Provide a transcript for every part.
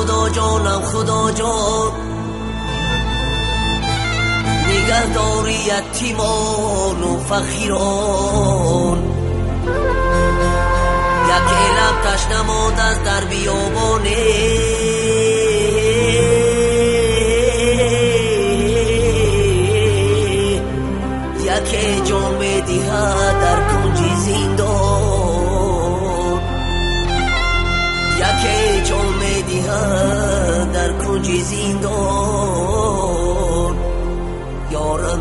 خدا جانم خدا جان نگهداری یتیمان و فقیران یک لب تشنه ماند از در بیابانه یک جان می‌دهد در کنج زندان یک جان می‌دهد در کنج زندان یارم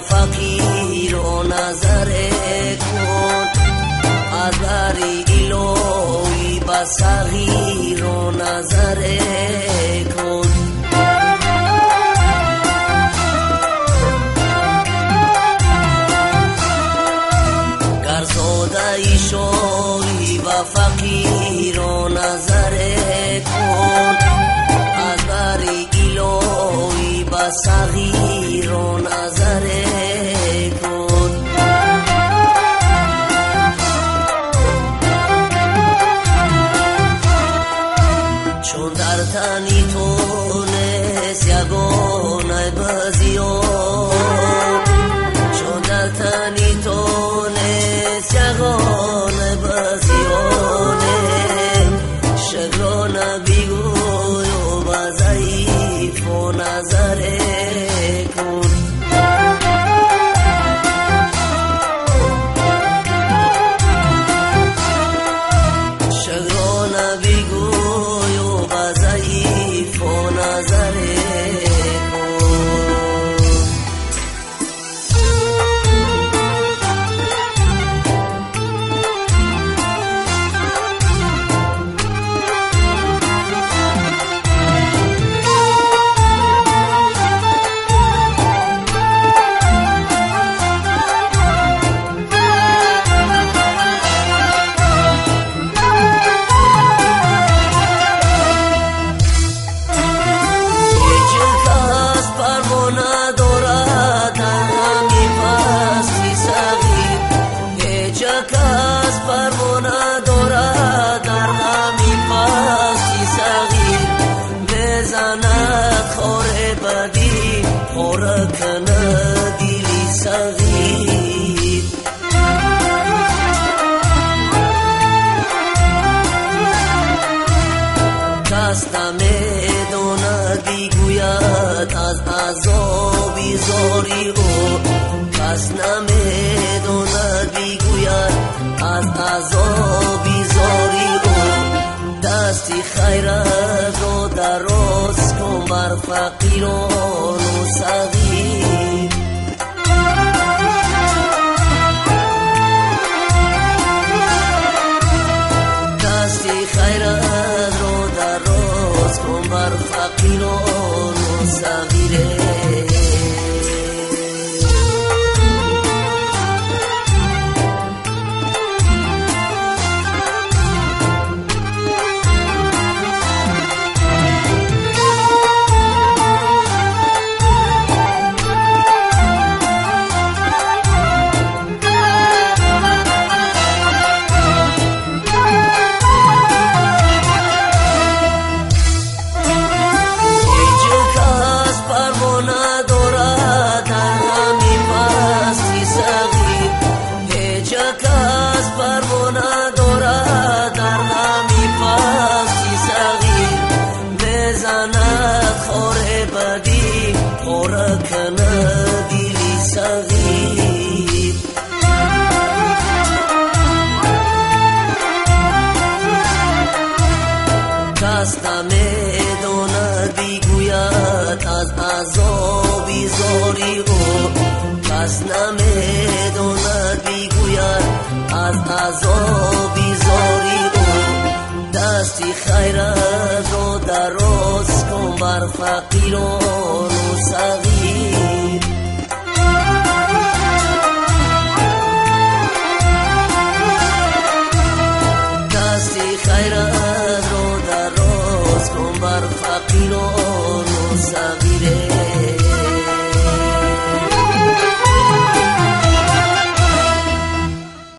فقیر و نظر کن از بر الهی به صغیر و نظر کن گر زاده شاهی و فقیر و نظر کن از بر الهی به صغیر و نظر کن چون در تنی تو نیست یگانه بزیان چون در تنی تو نیست یگانه بزیان شکرانه بگوی و به ضعیف و نظر کن شکرانه بگوی و به ضعیف و نظر کن پاره کنه دلی صغیر کس نمیداند بگوید از عذاب زاری او کس نمیداند بگوید از عذاب زاری او دستی خیرت را دراز کن بر فقیران و صغیر دستی خیرت را دراز کن بر فقیران و صغیر Дасти хайратро дароз кун бар фақирону сағирон.